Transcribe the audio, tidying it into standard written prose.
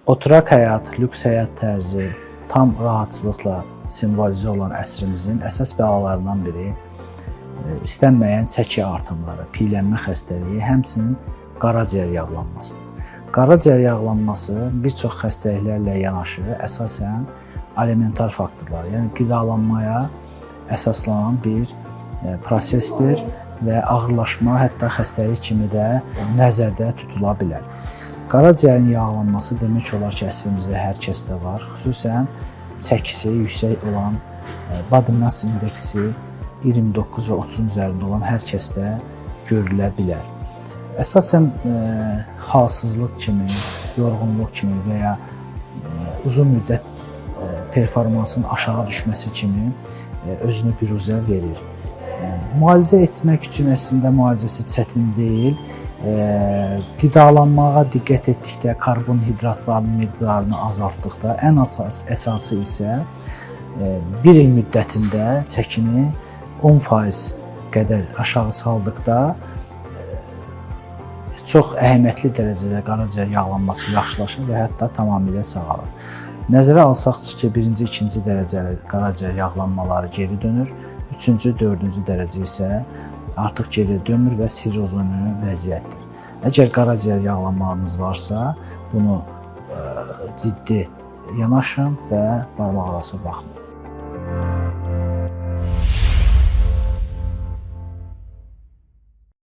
Oturaq həyat, lüks həyat tərzi, tam rahatçılıqla simvolizə olan əsrimizin əsas bəlalarından biri istənməyən çəki artımları, piylənmə xəstəliyi, həmçinin qaraciyər yağlanmasıdır. Qaraciyər yağlanması bir çox xəstəliklərlə yanaşı əsasən alimentar faktorlar, yəni qidalanmaya əsaslanan bir prosesdir və ağırlaşma, hətta xəstəlik kimi də nəzərdə tutula bilər. Qaraciyərin yağlanması demək olar ki, əsrimizdə hər kəsdə var. Xüsusən çəkisi yüksək olan, body mass indeksi 29 və 30-un üzərində olan hər kəsdə görülə bilər. Əsasən halsızlıq kimi, yorğunluq kimi və ya uzun müddət performansın aşağı düşməsi kimi özünü büruzə verir. Müalicə etmək üçün əslində müalicəsi çətin deyil. Qidalanmağa diqqət etdikdə, karbonhidratların miqdarını azaltdıqda, ən əsası isə bir il müddətində çəkini 10% qədər aşağı saldıqda çox əhəmiyyətli dərəcədə qaraciyər yağlanması yaxşılaşır və hətta tamamilə sağalır. Nəzərə alsaq ki, birinci, ikinci dərəcəli qaraciyər yağlanmaları geri dönür, üçüncü, dördüncü dərəcə isə artıq geri dönmür və sirroz ümumi vəziyyətdir. Əgər qaraciyər yağlanmanız varsa, bunu ciddi yanaşın və barmaq arası baxmayın.